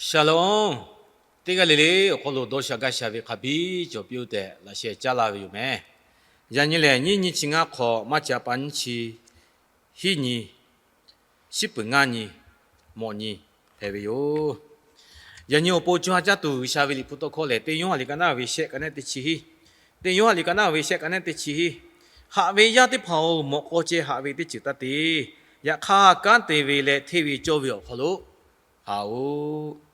Shalom. Teˇ g'aˇ le le awˬ hk'aw lo dawˇ sha gaˇ sha ve hk'a biˇ cawˬ piˇ-oˆ tehꞈ laꞈ sheh caˇ laˇ ve yoˬ meh. Yaꞈ nyi lehˬ, nyiˇ nyiˇ chi ngaˇ hk'awꞈ maˇ ca pa nyiˇ chi hiˉ nyi, shiˉ peuˍ ngaˇ nyi, mawꞈ nyi hpehꞈ ve yoˬ. Yaꞈ nyi awˬ pon co ha caˇ tuˬ G'uiˬsha ve Liꞈ hpu tawˇ hkawˇ lehˬ, Teˇ Yoˇhanˬ liꞈ ka naˉ ve shehˆ ka nehˉ teˇ chi hiˉ, Teˇ Yoˇhanˬ liꞈ ka naˉ ve shehˆ ka nehˉ teˇ chi hiˉ, Haꞈ ve yaˇ teˇ hpaˍ-oˬ, mawꞈ k'aw ceh haꞈ ve teˇ ceuˬ taˇ te. Yaꞈ hk'aˇ, kanˉ te ve leh hteˇ ve cawˇ ve awˬ hk'aw lo haꞈ-oˬ.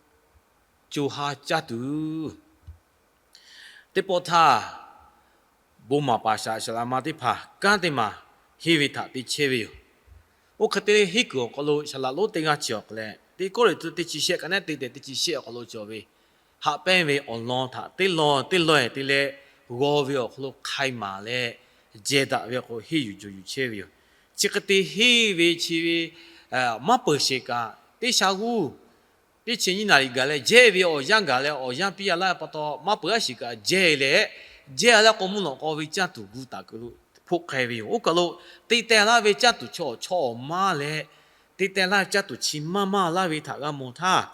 Co ha caˇ tuˬ teˇ pawˆ htaˇ, bon maˍ paˍ shaˍ laꞈ ma teˇ hpaˍ kanˉ teˇ maˬ henˇ ve htaꞈ te chehˇ ve yoˬ. Oˇ hk'e te leh, henˇ kuiˬ awˬ hk'aw lo shaˍ laꞈ lonˉ teˇ g'aˇ chi awˬ hk'aw leh, Teˇ Kawˇrenˍhtuˆ teˇ chi shehˆ ka nehˉ te tehꞈ teˇ chi shehˆ awˬ hk'aw lo cawˬ ve, haꞈ pehnˇ ve awˬ lawn htaꞈ teˇ lawn teˇ lawn-e te leh g'aw ve awˬ hk'aw lo hk'ai maˍ leh, jehˬ daꞈ ve awˬ hk'aw lo henˇ yuˬ jawˬ yuˬ chehˇ ve yoˬ. Chi hk'e te henˇ ve chi ve maˇ peuˬ sheˍ kaꞈ, teˇ sha g'uˇ teˇ chi nyiˇ naˍ riˍ gaˬ leh, jehˇ ve awˬ yanˇ gaˬ leh awˬ yanˇ piˇ-a laˇ pa taw, maˇ peuˬ-a sheˍ kaꞈ jehˇ leh, jehˇ-a leh k'o, mvuhˇ naw k'aw ve caˇ tuˬ gu taˍ kuiˬ lo hpoˆ k'ai ve yoˬ. Oˇ kaˬ lo te teh laˇ ve caˇ tuˬ chaw awˬ maˇ leh, te teh laˇ ve caˇ tuˬ chi maˇ maˇ laˇ ve htaꞈ g'a mawˬ htaˇ,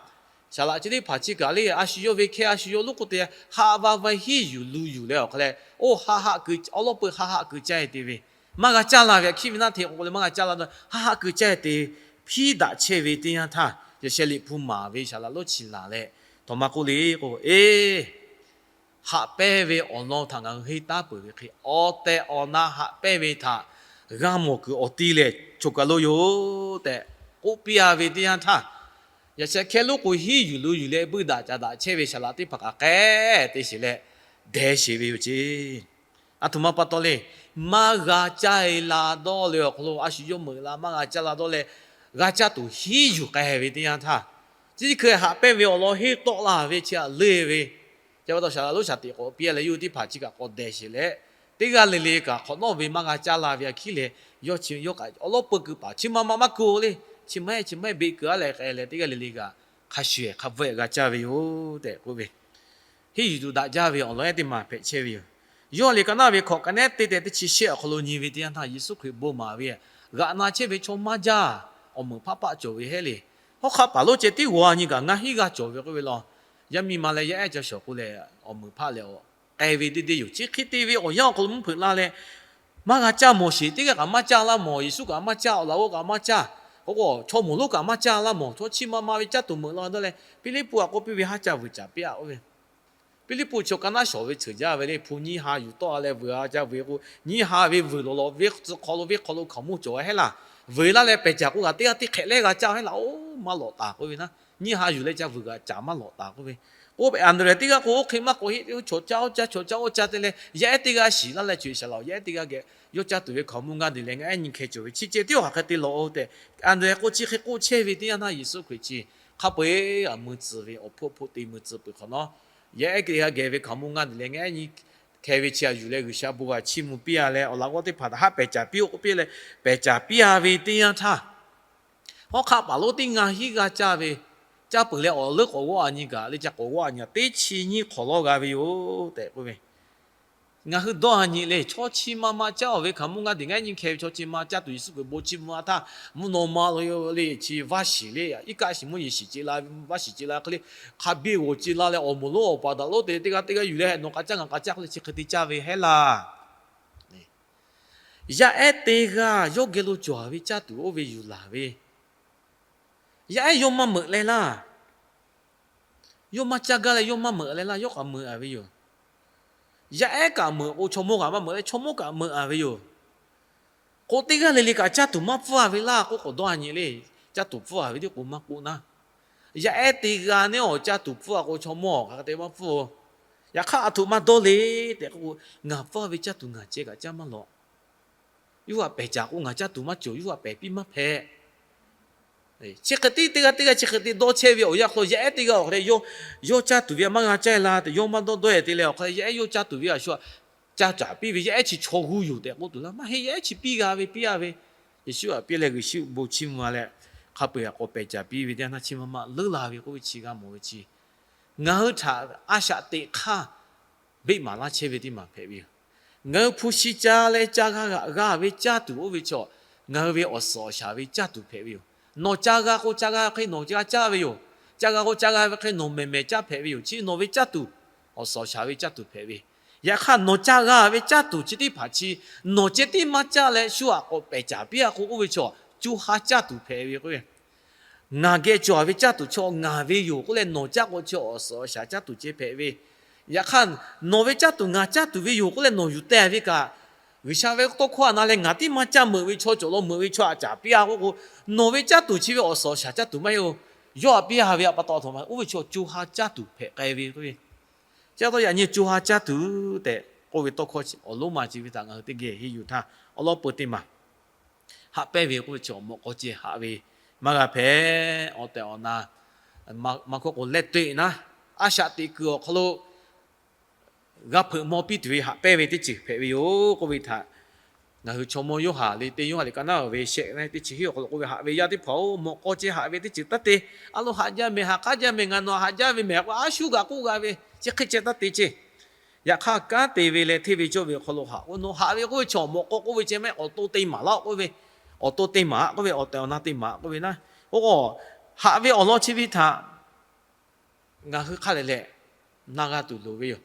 shaˍ laꞈ chi teˇ hpaˍ chi kaꞈ le, a shu yawˇ ve hkehˇ a shu yawˇ lonˉ k'oˆ te, haꞈ va va henˇ yuˬ lu yuˬ leh awˬ hk'a leh, oˇ haˆ haˆ kuiˬ awˉ lawˉ peu haˆ haˆ kuiˬ caˇ-e te ve, maˇ g'a caˇ la ve aꞈ hkiˉ ve naˆ hteꞈ k'o leh maˇ g'a caˇ la, haˆ haˆ kuiˬ caˇ-e te, hpiˉ daꞈ chehˇ ve teˇ yanˇ htaˇ, yaꞈ sheh Liꞈ hpu maˍ ve shaˍ laꞈ lonˉ chi laˬ leh, htawnˍ ma k'oˆ le k'o, Eˬ, haꞈ pehnˇ ve awˬ lawn htaꞈ ngaˬ hui henˇ taˉ peuˬ ve hk'e, awˬ tehˬ awˬ na haꞈ pehnˇ ve htaꞈ g'a mawˬ kuiˬ awˬ ti lehˬ, choˬ kaˬ lo yoˬ tehꞈ k'oˆ piˇ-a ve teˇ yanˇ htaˇ, yaꞈ sheh hkehˇ lonˉ k'o, henˇ yuˬ lu yuˬ leh buiˇ daꞈ caˍ daꞈ chehˇ ve shaˍ laꞈ teˇ hpaˍ kaꞈ k'ehˉ te sheˍ leh, deh sheˍ ve yoˬ ceˇ. Aˬ htoꞈ ma pa taw le, maˇ g'a caˇ-e la dawˇ leh awˬ hk'aw lo a shu yawˇ meuꞈ la maˇ g'a caˇ la dawˇ leh, g'a caˇ tuˬ henˇ yuˬ k'ai ve teˇ yanˇ htaˇ, chi hkui haꞈ pehnˇ ve awˬ lawn henˇ tawˆ la ve chi htaꞈ leuˇ ve, chi pa taw shaˍ laꞈ lonˉ shaˍ tiꞈ k'awꞈ piˇ leh, yawˇ hui teˇ hpaˍ chi kaꞈ k'awꞈ deh sheˍ leh, teˇ g'aˇ le le kaꞈ hk'awꞈ nawˉ ve maˇ g'a caˇ la ve aꞈ hkiˉ leh, yawˇ chi yawˇ kaꞈ awˉ lawˉ peu kuiˬ paˍ chi ma ma maˇ ku le, chi ma-e chi ma-e beˆ kuiˬ-a leh k'ai leh, teˇ g'aˇ le le kaꞈ hk'a shuˍ ehˍ hk'a bvuhꞈ g'a caˇ ve yoˬ tehꞈ k'oˆ ve, henˇ yuˬ tuˬ daꞈ jaˇ ve awˬ lawn-ehˉ teˇ maˬ hpehꞈ chehˇ ve yoˬ. Yoˇhanˬ liꞈ ka naˉ ve hkawꞈ ka nehˉ teˇ tehꞈ teˇ chi shehˆ awˬ hk'aw lo nyi ve teˇ yanˇ htaˇ, Yeˍsuˆ Hkriꞈ bon maˍ ve, g'aꞈ na chehˇ ve chaw maˇ jaˇ, awˬ meunˍ hpaˆ paˆ cawˬ ve hehˉ le. Hawˉ hk'aˆ paˍ lonˉ ceh tiˉ g'aw nyi kaꞈ ngaˬ hinˉ g'aˇ cawˬ ve k'oˆ ve law. Yaˇ miˇ ma leh yaˇ ehˉ ca shawˍ k'o leh, awˬ meunˍ hpaˆ leh k'ai ve teˇ deˇ yoˬ. Chi hk'e te ve awˬ yanˇ awˬ hk'aw lo mvuhˇ hpeuꞈ la leh, maˇ g'a caˇ mawˬ sheˍ, teˇ g'aˇ kaꞈ maˇ caˇ laˇ mawˬ, Yeˍsuˆ kaꞈ maˇ caˇ, awˬ laꞈ g'awˇ kaꞈ maˇ caˇ, k'o k'o chaw mawˬ lonˉ kaꞈ maˇ caˇ laˇ mawˬ, chaw chi ma ma ve caˇ tuˬ meuꞈ la dawˇ leh, Piˇliˇpuˆ htaꞈ k'oˆ piˇ ve, Haˉ ca vuiˬ caˍ piˇ-a k'oˆ ve. Piˇliˇpuˆ chaw ka naˉ shawˍ ve ceuˬ jaˇ ve le, hpu nyiˇ ha yuˬ tawˆ-a leh vuiˬ-a ca vuiˬ k'o, nyiˇ ha ve vuiˬ lawˬ lawˬ ve tcuh hk'aw lo venˇ hk'aw lo hkaoˍmonˇ cawˬ-a hehˉ laˇ. Vuiˬ laˇ leh pehˬ caˍ k'o kaꞈ teˇ g'aˇ teˇ hk'ehꞈ lehˉ g'a caˇ hehˉ laˇ-oˬ, maˇ lawꞈ taˍ k'oˆ ve naˉ. Nyiˇ ha yuˬ leh ca vuiˬ g'aꞈ caˍ maˇ lawꞈ taˍ k'oˆ ve. K'oˆ ve Anˍdrehˍ teˇ g'aˇ k'o, oˇ hk'e maˇ k'oˆ heˆ, chaw caˇ oˇ caˇ, chaw caˇ oˇ caˇ te leh, yaˇ ehˉ teˇ g'aˇ shiˍ laˇ leh, co-e shaˍ laꞈ yaˇ ehˉ teˇ g'aˇ geh yawˇ caˇ tuˬ ve hkaoˍmonˇ g'aˇ deꞈ leh, ngaˬ ehˉ nyi hkeh cawˬ ve chi ceh tiˉ-oˬ, hk'aˬ hk'e te lawꞈ-oˬ tehꞈ, Anˍdrehˍ k'o chi hk'e k'oˆ chehˇ ve teˇ yanˇ htaˇ, Yeˍsuˆ Hkriꞈ chi hk'a peu-eˬ mui tcuh ve awˬ hpfuhˇ hpfuhˇ te mui tcuh peuˬ hk'awꞈ nawˉ, yaˇ ehˉ teˇ g'aˇ geh ve hkaoˍmonˇ g'aˇ deꞈ leh, ngaˬ ehˉ nyi hkeh ve chi aꞈ yuˬ leh G'uiˬsha bon g'a chiˇ mvuh piˇ-a leh, awˬ laꞈ g'awˇ teˇ hpaˍ htaꞈ haˉ pehˬ caˍ piˇ-oˆ k'oˆ piˇ leh, pehˬ caˍ piˇ-a ve teˇ yanˇ htaˇ, hawˉ hk'aˆ paˍ lonˉ teˇ ngaˬ hinˉ g'aˇ caˇ ve, caˇ peuˬ leh awˬ leuˉ k'awꞈ g'awˇ-a nyi kaꞈ le, ca k'awꞈ g'awˇ-a nyi kaꞈ teˇ chi nyiˇ hk'awꞈ lawˇ g'a ve yoˬ tehꞈ k'oˆ ve. Ngaˬ hui dawˇ-a nyi le, chaw chi ma ma caˇ-oˬ ve hkaoˍmonˇ g'aˇ deꞈ, ngaˬ ehˉ nyi hkeh ve chaw chi ma caˇ tuˬ Yeˍsuˆ Hkriꞈ bon chiˇ mvuh-a htaˇ, mvuhˇ naw ma lo le chi vaˇ shiˍ le, iˉ kaˆ shiˍ mvuhˇ yeˬ shiˍ ce la, vaˇ shiˍ ce la hk'e le, hk'a biˇ g'awˬ ce la leh awˬ moˍ lonˉ awˬ paˍ daꞈ lonˉ te leh teˇ g'aˇ teˇ g'aˇ yuˬ leh hehꞈ nawˬ k'a caˇ ngaˬ k'a caˇ k'oˆ leh chi hk'e te caˇ ve hehˉ laˇ. Yaˇ ehˉ teˇ g'aˇ yawˇ geh lo cawˬ-a ve caˇ tuˬ oˇ ve yuˬ laˬ ve, yaˇ ehˉ yawˇ maˇ meuꞈ leh laˇ. Yawˇ maˇ caˇ gaˇ leh yawˇ maˇ meuꞈ leh laˇ, yawˇ kaꞈ meuꞈ-a ve yoˬ. Yaˇ ehˉ kaꞈ meuꞈ k'o, chaw mawˇ kaꞈ maˇ meuꞈ leh chaw mawˇ kaꞈ meuꞈ-a ve yoˬ. K'o, teˇ g'aˇ le le kaꞈ caˇ tuˬ maˇ pfuhˇ-a ve laˇ k'oˆ k'awꞈ dawˇ-a nyi le. Caˇ tuˬ pfuhˇ-a ve teˇ k'o maˇ k'oˆ naˉ, yaˇ ehˉ teˇ g'aˇ neˉ awˬ caˇ tuˬ pfuhˇ-a k'o, chaw mawˇ hk'aˬ hk'e te maˇ pfuhˇ-oˬ. Yaꞈ hk'aˇ, aˬ htoꞈ ma dawˇ le tehꞈ k'oˆ k'o, ngaˬ pfuhˇ-a ve caˇ tuˬ ngaˬ ceh kaꞈ caˇ maˇ lawꞈ. Yawˇ htaꞈ pehˬ caˍ k'o, ngaˬ caˇ tuˬ maˇ cawˬ, yawˇ htaꞈ pehˬ piˇ maˇ hpehꞈ. Chi hk'e te teˇ g'aˇ teˇ g'aˇ chi hk'e te dawˇ chehˇ ve awˬ yanˇ hk'aw lo, yaˇ ehˉ teˇ g'aˇ awˬ hk'aw lo yawˇ caˇ tuˬ ve htaꞈ maˇ g'a caˇ la tehꞈ yawˇ maˇ dawˇ dawˇ-e te leh, awˬ hk'aw lo yaˇ ehˉ yawˇ caˇ tuˬ ve a shu caˇ caˍ piˇ ve, yaˇ ehˉ chi chaw g'uˇ yoˬ tehꞈ k'oˆ tuˬ laˇ maˇ heˆ. Yaˇ ehˉ chi piˇ g'a ve piˇ-a ve, Yeˍsuˆ htaꞈ piˇ leh G'uiˬsha bon chiˇ mvuh-a leh, hk'a peu-eˬ htaꞈ k'awꞈ pehˬ caˍ piˇ ve teˇ yanˇ htaˇ, chi ma ma leuˉ la ve k'oˆ ve chi g'a mawˬ ve chi, ngaˬ hui htaꞈ a shaꞈ teꞈ hk'aˇ beˆ maˍ laˇ chehˇ ve teˇ maˬ hpehꞈ ve yoˬ. Ngaˬ hui hpu shi ca leh ca g'a g'aꞈ g'a ve caˇ tuˬ oˇ ve chaw, ngaˬ hui ve awˬ suhˍ awˬ shaˍ ve caˇ tuˬ hpehꞈ ve yoˬ. Nawˬ ca g'a k'o, ca g'a hk'e nawˬ g'a caˇ ve yoˬ. Caˇ g'a k'o caˇ g'a ve hk'e nawˬ mehˬ mehˬ caˇ hpehꞈ ve yoˬ. Chi nawˬ ve caˇ tuˬ, awˬ suhˍ awˬ shaˍ ve caˇ tuˬ hpehꞈ ve. Yaꞈ hk'aˇ nawˬ caˇ g'a ve caˇ tuˬ chi teˇ hpaˍ chi nawˬ ceh tiˉ maˇ caˇ leh shu aꞈ k'awꞈ pehˬ caˍ piˇ a k'o k'oˆ ve chaw, co ha caˇ tuˬ hpehꞈ ve k'o, ngaˬ geh cawˬ ve caˇ tuˬ chaw ngaˬ ve yoˬ k'oˆ leh nawˬ caˇ k'o chi awˬ suhˍ awˬ shaˍ caˇ tuˬ ceh hpehꞈ ve. Yaꞈ hk'aˇ nawˬ ve caˇ tuˬ ngaˬ caˇ tuˬ ve yoˬ k'oˆ leh nawˬ yuˬ teh ve kaꞈ, G'uiˬsha ve tawˇ hkawˇ a na leh ngaˬ tiˉ maˇ caˇ meuꞈ ve chaw cawˬ law meuꞈ ve chaw aꞈ caˍ piˇ a k'oˆ k'o, nawˬ ve caˇ tuˬ chi ve awˬ suhˍ awˬ shaˍ caˇ tuˬ maˇ heˆ-oˬ. Yawˇ aꞈ piˇ a ve a pa taw a htoꞈ ma oˇ ve chaw co ha caˇ tuˬ hpehꞈ k'ai ve k'oˆ ve. Chi pa taw yaꞈ nyi co ha caˇ tuˬ tehꞈ k'oˆ ve tawˇ hkawˇ awˬ lonˉ ma chi ve htaꞈ ngaˬ hui teˇ geh henˇ yuˬ htaˇ awˬ lawn peu teˇ maˬ haꞈ pehnˇ ve k'oˆ ve chaw mawꞈ k'aw ceh haꞈ ve maˇ g'a hpehꞈ. Awˬ tehˬ awˬ na maˇ hkawˇ k'o leh teꞈ naˉ, a shaꞈ teꞈ kuiˬ awˬ hk'aw lo g'a hpeuꞈ maw piˇ tuˬ ve haꞈ pehnˇ ve teˇ ceuˬ hpehꞈ ve yoˬ k'oˆ ve htaꞈ ngaˬ hui chaw mawˇ Yoˇhanˬ le teˇ Yoˇhanˬ liꞈ ka naˉ ve shehˆ teˇ chi hiˉ awˬ hk'aw lo k'oˆ ve, haꞈ ve yaˇ teˇ hpaˍ-oˬ, mawꞈ k'aw ceh haꞈ ve teˇ ceuˬ taˇ te. A lo haꞈ jaˇ mehˍ, haꞈ k'aˉ jaˇ mehˍ, ngaˬ nawˬ haꞈ jaˇ ve mehˍ k'o a shu g'aꞈ k'oˆ g'a ve, chi hk'e ceh taˇ te ceh. Yaꞈ hk'aˇ kanˉ te ve leh hteˇ ve cawˇ ve awˬ hk'aw lo haꞈ k'o, nawˬ haꞈ ve k'oˆ ve chaw mawꞈ k'aw k'oˆ ve ceh mehˆ awˬ to te maˍ laˇ k'oˆ ve, awˬ to te maˍ k'oˆ ve, awˬ tehˬ awˬ na te maˍ k'oˆ ve naˉ, oˇ k'o haꞈ ve awˬ lawn chi ve htaꞈ ngaˬ hui hk'a lehˬ lehˬ na g'a tuˬ loˍ ve yoˬ.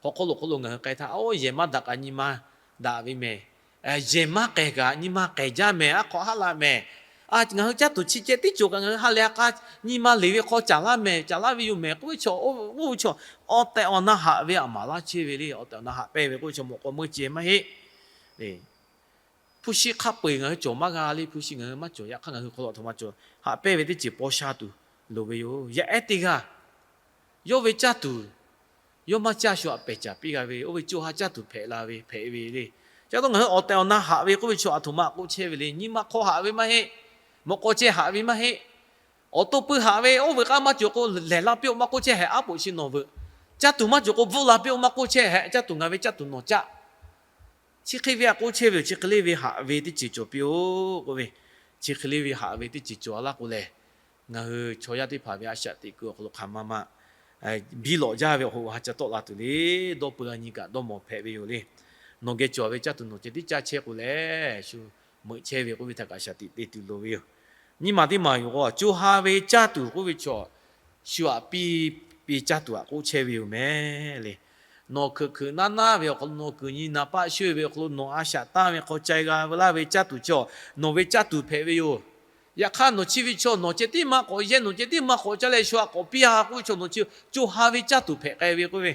Hk'aw hk'oˆ lo hk'oˆ lo ngaˬ hui k'ai htaˇ, oˇ yehˬ maˇ daꞈ kaꞈ nyi ma daꞈ ve mehˍ, yehˬ maˇ k'ehˬ kaꞈ nyi ma k'ehˬ jaˇ mehˍ, a hk'awꞈ haˉ la mehˍ, ngaˬ hui caˇ tuˬ chi ceh tiˉ cawˬ kaꞈ ngaˬ hui ha lehˬ a k'a nyi ma leˬ ve hk'aw caˍ laˇ mehˍ, caˍ laˇ ve yoˬ mehˍ k'oˆ ve chaw, oˇ ve chaw awˬ tehˬ awˬ na haꞈ ve aꞈ maˍ laˇ chehˇ ve le. Awˬ tehˬ awˬ na haꞈ pehnˇ ve k'oˆ ve chaw mawꞈ k'aw meuˇ ceh maˇ heˆ. Hpu shi hk'a peu-eˬ ngaˬ hui cawˬ maˇ g'a le, hpu shi ngaˬ hui maˇ cawˬ. Yaꞈ hk'aˇ ngaˬ hui hk'aw lo a htoꞈ ma cawˬ, haꞈ pehnˇ ve teˇ ceuˬ paw sha tuˬ loˍ ve yoˬ. Yaˇ ehˉ teˇ g'aˇ yawˇ ve caˇ tuˬ yawˇ maˇ caˇ shu aꞈ pehˬ caˍ piˇ g'a ve, oˇ ve co ha caˇ tuˬ hpehꞈ la ve hpehꞈ ve le. Chi pa taw ngaˬ hui awˬ tehˬ awˬ na haꞈ ve k'oˆ ve chaw a htoꞈ ma k'oˆ chehˇ ve le. Nyi ma hk'aw haꞈ ve maˇ heˆ. Mawꞈ k'aw ceh haꞈ ve maˇ heˆ. Awˬ to pui haꞈ ve oˇ veuꞈ k'aˇ maˇ cawˬ k'o lehˬ la piˇ-oˆ maˇ k'oˆ chehˇ hehꞈ, aˉ poꞈ chi nawˬ veuꞈ. Caˇ tuˬ maˇ cawˬ k'o bvuhˆ la piˇ-oˆ maˇ k'oˆ chehˇ hehꞈ, caˇ tuˬ ngaˬ ve caˇ tuˬ nawˬ caˇ. Chi hk'e ve aꞈ k'oˆ chehˇ ve yoˬ. Chi hk'e le ve haꞈ ve teˇ ceuˬ cawˬ piˇ-oˆ k'oˆ ve, chi hk'e le ve haꞈ ve teˇ ceuˬ cawˬ laˇ k'o lehˬ, ngaˬ hui chaw yaˇ teˇ hpaˍ ve a shaꞈ teꞈ kuiˬ awˬ hk'aw lo hk'aˬ ma ma biˇ lawꞈ jaˇ ve awˬ hoꞈ ha ca tawˆ la tuˬ le. Dawˇ peu g'a nyi kaꞈ dawˇ mawˬ hpehꞈ ve yoˬ le. Nawˬ geh cawˬ ve caˇ tuˬ nawˬ ceh tiˉ caˇ chehˇ k'o lehˬ, shu meuꞈ chehˇ ve k'oˆ ve htaꞈ kaꞈ shaˍ tiꞈ te tuˬ loˍ ve yoˬ. Nyiˇ maˬ teˇ maˬ yoˬ k'o, co ha ve caˇ tuˬ k'oˆ ve chaw, shu aꞈ piˇ piˇ caˇ tuˬ aꞈ k'oˆ chehˇ ve yoˬ mehˍ le. Nawˬ hkeuꞈ hkeuꞈ naˉ naˉ ve awˬ hk'aw lo, nawˬ kuiˬ nyi naˍ paˆ shoˇ ve awˬ hk'aw lo, nawˬ a shaꞈ tanˇ ve hk'aw cai g'a ve laˇ ve caˇ tuˬ chaw, nawˬ ve caˇ tuˬ hpehꞈ ve yoˬ. Yaꞈ hk'aˇ nawˬ chi ve chaw nawˬ ceh tiˉ maˇ k'awꞈ yehˇ, nawˬ ceh tiˉ maˇ k'awꞈ caˇ leh shu aꞈ k'awꞈ piˇ a k'oˆ ve chaw, nawˬ chi co ha ve caˇ tuˬ hpehꞈ k'ai ve k'oˆ ve.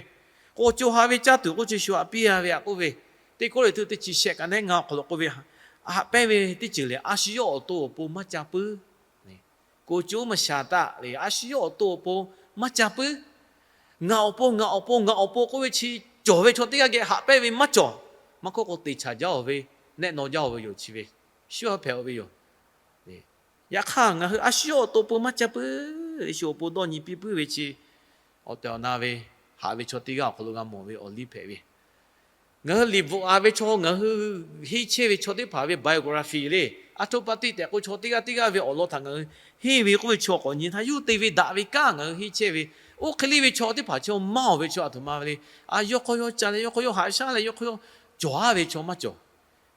K'o co ha ve caˇ tuˬ k'oˆ chi shu aꞈ piˇ a ve aꞈ k'oˆ ve, Teˇ Kawˇrenˍhtuˆ teˇ chi shehˆ ka neˉ ngaˇ awˬ hk'aw lo k'oˆ ve, haꞈ pehnˇ ve teˇ ceuˬ lehˬ, a shu yawˇ awˬ to awˬ pon maˇ ca puiˉ. Ko co maˇ sha taˆ le, a shu yawˇ awˬ to awˬ pon maˇ ca puiˉ. Ngaˬ awˬ pon, ngaˬ awˬ pon, ngaˬ awˬ pon k'oˆ ve chi cawˬ ve chaw teˇ g'aˇ geh haꞈ pehnˇ ve maˇ cawˬ. Maˇ k'oˆ k'o te chaꞈ jaˇ-oˬ ve, nehˆ naw jaˇ-oˬ ve yoˬ chi ve, shu ha hpehꞈ-oˬ ve yoˬ. Yaꞈ hk'aˇ ngaˬ hui a shu yawˇ awˬ to awˬ pon maˇ ca puiˉ, shu awˬ pon dawˇ nyi piˇ puiˉ ve chi awˬ tehˬ awˬ na ve haꞈ ve chaw teˇ g'aˇ awˬ hk'aw lo g'a mawˬ ve awˬ liˇ hpehꞈ ve. Ngaˬ hui liꞈ bvuhꞈ a ve chaw, ngaˬ hui henˇ chehˇ ve chaw teˇ hpaˍ ve biography le, a htoꞈ pa tiꞈ tehꞈ k'o chaw teˇ g'aˇ teˇ g'aˇ ve awˬ lawn htaꞈ ngaˬ hui henˇ ve k'oˆ ve chaw k'awꞈ nyi htaˇ, yawˇ te ve daꞈ ve kanˉ ngaˬ hui henˇ chehˇ ve, oˇ hk'e le ve chaw teˇ hpaˍ chaw maˇ-oˬ ve chaw a htoꞈ ma ve le. A, yawˇ hk'aw yawˇ ca leh, yawˇ hk'aw yawˇ haꞈ shaˉ leh, yawˇ hk'aw yawˇ cawˬ-a ve chaw maˇ cawˬ.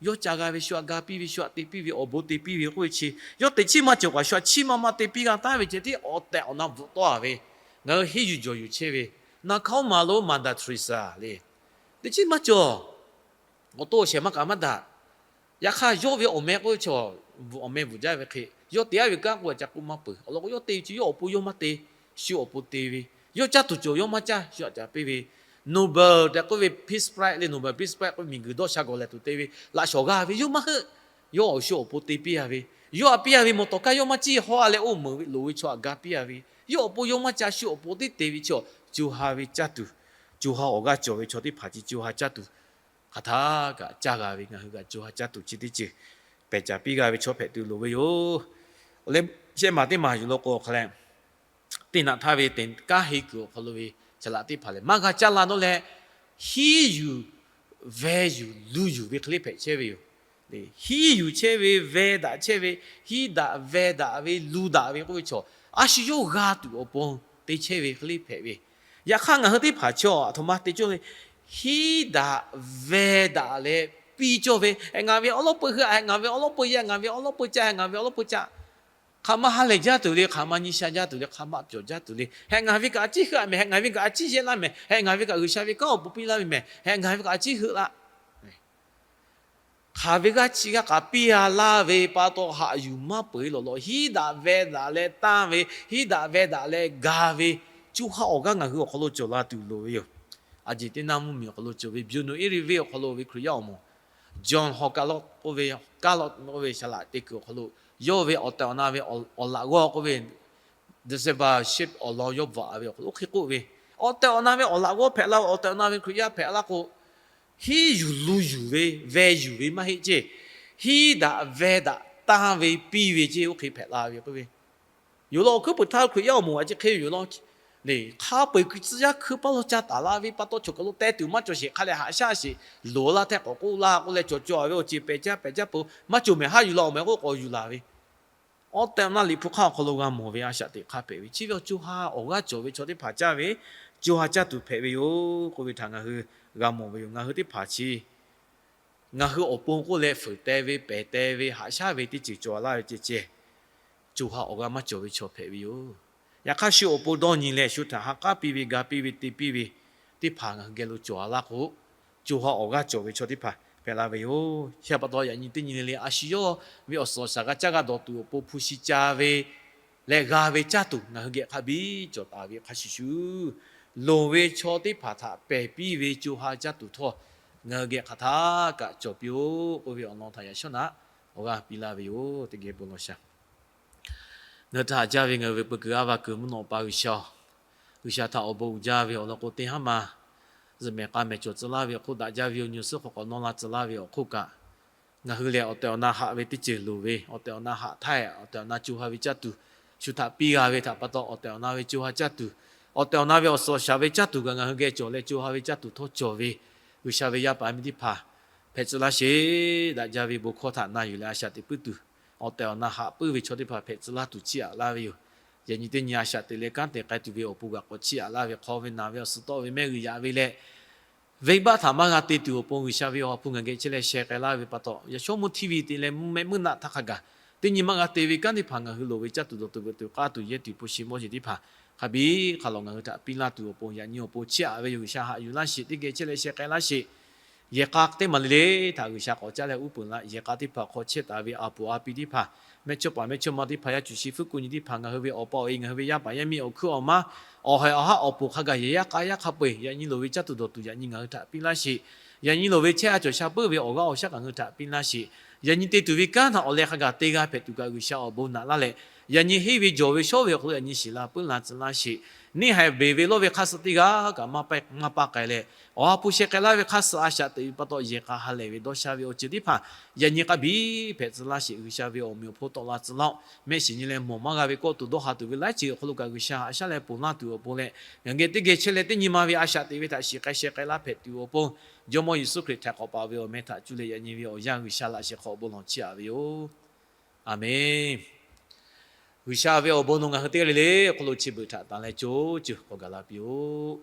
Yawˇ ca g'a ve shu aꞈ ga piˇ ve, shu aꞈ te piˇ ve, awˬ bon te piˇ ve k'oˆ ve chi, yawˇ teꞈ chiˉ maˇ cawˬ kaꞈ shu aꞈ chiˉ maˇ maˇ te piˇ g'a taˉ ve ceh tiˉ awˬ tehˬ awˬ na bvuhꞈ tawˆ-a ve, ngaˬ hui henˇ yuˬ jawˬ yuˬ chehˇ ve, na hkaoˉ maˍ lo Mother Teresa le. Teꞈ chiˉ maˇ cawˬ. Awˬ to awˬ shehˍ maˇ kaꞈ maˇ daꞈ. Yaꞈ hk'aˇ yawˇ ve awˬ meh k'oˆ ve chaw, awˬ meh bvuhꞈ jaˇ ve hk'e, yawˇ te-a ve kanˉ k'o a ca k'oˆ maˇ peuˬ. Awˬ lawn k'o yawˇ te ve chi yawˇ awˬ pon yawˇ maˇ te, shu awˬ pon te ve. Yawˇ caˇ tuˬ cawˬ yawˇ maˇ caˇ, shu aꞈ ca piˇ ve. Nobel tehꞈ k'oˆ ve Peace Prize le, Nobel Peace Prize k'oˆ ve miˬguiˬ dawˇ sha gawˬ lehˬ tuˬ te ve laꞈ shawˍ g'a ve yawˇ maˇ heuˆ. Yawˇ awˬ shu awˬ pon te piˇ-a ve, yawˇ aꞈ piˇ-a ve mawˬ tawˍ kaˇ yawˇ maˇ ciˇ hawˉ-a leh oˇ meuꞈ ve loˍ ve chaw aꞈ ga piˇ-a ve, yawˇ awˬ pon yawˇ maˇ ca, shu awˬ pon teˇ te ve chaw, co ha ve caˇ tuˬ, co ha awˬ g'aˇ cawˬ ve chaw teˇ hpaˍ chi co ha caˇ tuˬ hk'aˬ htaˇ kaꞈ caˇ g'a ve, ngaˬ hui kaꞈ co ha caˇ tuˬ chi teˇ ceuˬ pehˬ caˍ piˇ g'a ve chaw hpehꞈ tuˬ loˍ ve yoˬ. Awˬ leh shehˆ maˬ teˇ maˬ yuˬ law k'o awˬ hk'a leh, teˇ naꞈ htaˇ ve teꞈ kanˉ henˇ kuiˬ awˬ hk'aw lo ve chaˍ laꞈ teˇ hpaˍ lehˬ, maˇ g'a caˇ la nawˉ leh, hiˉ yuˬ, veh yuˬ, lu yuˬ ve hk'e le hpehꞈ chehˇ ve yoˬ. Hiˉ yuˬ chehˇ ve, veh daꞈ chehˇ ve, hiˉ daꞈ veh daꞈ ve, lu daꞈ ve k'oˆ ve chaw, a shu yawˇ g'a tuˬ awˬ pon te chehˇ ve hk'e le hpehꞈ ve. Yaꞈ hk'aˇ ngaˬ hui teˇ hpaˍ chaw a htoꞈ ma te cawˇ le, hiˉ daꞈ veh daꞈ leh piˇ cawˇ ve, ngaˬ ve awˉ lawˉ peu hui, ngaˬ ve awˉ lawˉ peu yaˇ, ngaˬ ve awˉ lawˉ peu caˇ, ngaˬ ve awˉ lawˉ peu caˇ. Hk'aˬ ma ha lehˬ jaˇ tuˬ le, hk'aˬ ma nyi sha jaˇ tuˬ le, hk'aˬ ma cawˬ jaˇ tuˬ le. Heh ngaˬ ve kaꞈ a ciˉ heuˆ a mehˍ, heh ngaˬ ve kaꞈ a ciˉ yehˇ laˇ mehˍ, heh ngaˬ ve kaꞈ G'uiˬsha ve kanˉ awˬ bon piˇ laˇ ve mehˍ, heh ngaˬ ve kaꞈ a ciˉ heuˆ laˇ. Hk'aˬ ve g'aˇ chi g'aˇ k'aꞈ piˇ a laˇ ve pa taw, haꞈ yuˬ maˇ peuˬ e lawˬ lawꞈ, hiˉ daꞈ veh daꞈ leh tanˇ ve, hiˉ daꞈ veh daꞈ leh ga ve, co ha awˬ g'aˇ ngaˬ hui awˬ hk'aw lo cawˬ la tuˬ loˍ ve yoˬ. Argentina mvuhˇmiˬ awˬ hk'aw lo cawˬ ve Buenos Aires venˇ awˬ hk'aw lo ve Hkriꞈ yaˇ awˬ moˍ John Hawke k'oˆ ve, Carlos k'oˆ ve saˍ laꞈ teˇ kuiˬ awˬ hk'aw lo yawˇ ve awˬ tehˬ awˬ na ve awˬ laꞈ g'awˇ k'oˆ ve discipleship awˬ lawn yawˇ bvuhꞈ ve awˬ hk'aw lo oˇ hk'e k'oˆ ve, awˬ tehˬ awˬ na ve awˬ laꞈ g'awˇ hpehꞈ la, awˬ tehˬ awˬ na ve Hkriꞈ yaˇ hpehꞈ laˇ k'o, hiˉ yuˬ lu yuˬ ve, veh yuˬ ve maˇ heˆ ceˇ. Hiˉ daꞈ veh daꞈ tanˇ ve piˇ ve ceˇ, oˇ hk'e hpehꞈ la ve k'oˆ ve yoˬ law. Awˬ hkuiˉ puiˍ htaˇ Hkriꞈ yaˇ awˬ moˍ a ciˉ hk'e yoˬ law. Hk'a peu-eˬ kuiˬ tcuh yaˇ hkui paˇ lo ca taˍ la ve pa taw, choˬ kaˬ lo teh tuˬ maˇ cawˬ sheˍ, hk'a lehˬ haꞈ shaˉ sheˍ, loˍ laˇ tehꞈ k'awꞈ k'oˆ laˇ k'oˆ leh, cawˬ cawˬ ve awˬ ceˬ pehˬ caˇ pehˬ caˇ peuˬ maˇ cawˬ mehˍ, haˉ yuˬ la awˬ meh k'oˆ k'awꞈ yuˬ laˬ ve. Awˬ tehˬ awˬ na Liꞈ hpu hk'aˇ awˬ hk'aw lo g'a mawˬ ve a shaꞈ teꞈ hk'aˇ hpehꞈ ve, chi ve awˬ co ha awˬ g'aˇ cawˬ ve chaw teˇ hpaˍ caˇ ve, co ha caˇ tuˬ hpehꞈ ve yoˬ k'oˆ ve htaꞈ ngaˬ hui g'a mawˬ ve yoˬ. Ngaˬ hui teˇ hpaˍ chi ngaˬ hui awˬ pon k'oˆ leh fuiˍ teh ve, pehˬ teh ve, haꞈ shaˉ ve teˇ ceuˬ cawˬ laˇ ve ceh ceh, co ha awˬ g'aˇ maˇ cawˬ ve chaw hpehꞈ ve yoˬ. Yaꞈ hk'aˇ shu awˬ pon dawˇ nyi leh shu htaꞈ ha k'aˉ piˇ ve, ga piˇ ve, te piˇ ve teˇ hpaˍ ngaˬ hui geh lo cawˬ a laˇ k'o, co ha awˬ g'aˇ cawˬ ve chaw teˇ hpaˍ hpehꞈ la ve yoˬ. Chi pa taw yaꞈ nyi teˇ nyi le le a shu yawˇ ve awˬ suhˍ awˬ shaˍ g'a caˇ g'a dawˬ tuˬ awˬ pon hpu shi ca ve leh g'a ve caˇ tuˬ ngaˬ hui geh hk'a biˇ cawˬ taˍ ve hk'a shuˍ shuˍ, loˍ ve chaw teˇ hpaˍ htaꞈ pehˬ piˇ ve co ha caˇ tuˬ htawˇ, ngaˬ hui geh hk'aˬ htaˇ kaꞈ cawˬ piˇ-oˆ k'oˆ ve awˬ lawn htaꞈ yaꞈ shawˉ naꞈ awˬ g'aˇ piˇ laˇ ve yoˬ. Teˇ geh bon lawˬ shaˍ. Ngaˬ hui htaꞈ haꞈ jaˇ ve ngaˬ hui ve peu kuiˬ a va kuiˬ mvuhˇ naw pa G'uiˬsha-oˬ, G'uiˬsha htaꞈ awˬ bon uiˍ jaˇ ve awˬ lawn k'o, teˇ haˉ ma zuhꞈ mehˍ k'a mehˍ cawˬ tcuh laˇ ve awˬ hk'oˆ, daꞈ jaˇ ve awˬ nyi awˬ suhˉ hk'aw k'awꞈ nawˇ la tcuh laˇ ve awˬ hk'oˆ kaꞈ, ngaˬ hui lehˬ awˬ tehˬ awˬ na haꞈ ve teˇ ceuˬ loˍ ve, awˬ tehˬ awˬ na haꞈ htaiˇ, awˬ tehˬ awˬ na co ha ve caˇ tuˬ, shu htaꞈ piˇ g'a ve htaꞈ pa taw awˬ tehˬ awˬ na ve co ha caˇ tuˬ, awˬ tehˬ awˬ na ve awˬ suhˍ awˬ shaˍ ve caˇ tuˬ kaꞈ ngaˬ hui geh cawˬ leh co ha ve caˇ tuˬ htawˇ cawˬ ve, G'uiˬsha ve yaˇ paˍ yaˇ miˇ teˇ hpaˍ hpehꞈ tcuh laˇ sheˍ. Daꞈ jaˇ ve bon hkawˇ htaꞈ na yuˬ leh a shaꞈ teꞈ puiˉ tuˬ, awˬ tehˬ awˬ na haꞈ puiˉ ve chaw teˇ hpaˍ hpehꞈ tcuh laˇ tuˬ chiˇ aꞈ laˇ ve yoˬ. Yaꞈ nyi teˇ nyi a shaꞈ teꞈ leh kanˉ te k'ai tuˬ ve awˬ pon g'aꞈ k'awꞈ chiˇ aꞈ laˇ ve, hk'aw ve naˬ ve awˬ suhˍ tawˆ ve mehˆ g'uiˬ yaꞈ ve leh, venˇbaˆ htaꞈ maˇ g'a te tuˬ awˬ pon G'uiˬsha ve awˬ ha hpu ngaˬ geh chehˇ leh sheh k'ai laˇ ve pa taw, yaꞈ shawˉ mvuhˇ htiˇ ve te leh mvuhˇ mehˆ mvuhˇ naˆ htaˇ hk'a gaˬ, teˇ nyi maˇ g'a te ve kanˉ teˇ hpaˍ ngaˬ hui loˍ ve caˇ tuˬ dawˬ tuˬ veuꞈ tuˬ k'aˇ tuˬ yehˇ tuˬ hpu shi mawˇ jeˬ teˇ hpaˍ hk'a biˇ hk'a lawꞈ ngaˬ hui htaꞈ piˇ laˇ tuˬ awˬ pon yaꞈ nyi awˬ pon chiˇ aꞈ ve yoˬ. G'uiˬsha haꞈ yuˬ laˇ sheˍ, teˇ geh chehˇ leh sheh k'ai laˇ sheˍ. Yehˬ k'a teˇ maˬ le le htaꞈ G'uiˬsha k'awꞈ caˉ leh uˉ peunˍ la. Yehˬ k'a teˇ hpaˍ hk'aw chehˇ taˍ ve a puˍ a pi teˇ hpaˍ, mehˇchawˇpaˍ mehˇchawˇma teˇ hpaˍ, yaˇ cuˬ shi fuˉ kuˆ nyi teˇ hpaˍ, ngaˬ hui ve awˬ pa awˬ e, ngaˬ hui ve yaˇ paˍ yaˇ miˇ awˬ hkuiˉ awˬ maˇ, awˬ haiˬ awˬ haˉ awˬ poˍ hk'a gaˬ yehˬ yaˇ k'a yaˇ hk'a peu-eˬ yaꞈ nyi loˍ ve caˇ tuˬ dawˬ tuˬ yaꞈ nyi ngaˬ hui htaꞈ piˇ laˇ sheˍ. Yaꞈ nyi loˍ ve chehˇ a cawˬ sha puiˉ ve awˬ g'aˇ awˬ shaˉ ngaˬ hui htaꞈ piˇ laˇ sheˍ. Yaꞈ nyi te tuˬ ve kanˉ htaꞈ awˬ leh hk'a gaˬ te g'a hpehꞈ tuˬ kaꞈ G'uiˬsha awˬ bon naꞈ laˇ leh, yaꞈ nyi henˇ ve jawˬ ve shawˉ ve awˬ hk'aw lo yaꞈ nyi shiˍ la puiˉ la tcuh laˇ sheˍ. Neˇ haiˬ beˬ ve lawˇ ve hk'aˇ suh teˇ g'aˇ kaꞈ maˇ paˇ k'ai leh, awˬ ha hpu sheh k'ai laˇ ve hk'aˇ suh a shaꞈ teꞈ ve pa taw yehˬ k'a ha lehˬ ve dawˇ sha ve awˬ ceuˬ teˇ hpaˍ yaꞈ nyi k'a biˇ hpehꞈ tcuh laˇ sheˍ. G'uiˬsha ve awˬ meꞈ awˬ hponˇ tawˆ la tcuh laˇ-oˆ. Mehˆ shiˍ nyi leh mawˬ maˇ g'a ve kawˆ tuˬ dawˇ ha tuˬ ve laiˉ ceuˬ awˬ hk'aw lo kaꞈ G'uiˬsha haꞈ shaˉ leh ponˬ laˇ tuˬ awˬ pon leh, ngaˬ geh teˇ geh chehˇ leh teˇ nyi ma ve a shaꞈ teꞈ ve htaꞈ shiˍ k'ai sheh k'ai laˇ hpehꞈ tuˬ awˬ pon, Jawˇmawˇ Yeˍsuˆ Hkriꞈ htaiˍ hk'awꞈ paˍ ve awˬ meh htaꞈ cuˇ leh yaꞈ nyi ve awˬ yanˇ G'uiˬsha laꞈ sheh hk'aw awˬ bon lawˬ chiˇ aꞈ ve yoˬ. Aˬmenˍ. G'uiˬsha ve awˬ bon nawˬ ngaˬ hui teˇ g'aˇ le le awˬ hk'aw lo chi beuꞈ htaꞈ tanˬ leh co ceuˬ k'awꞈ gaˬ la piˇ-oˆ.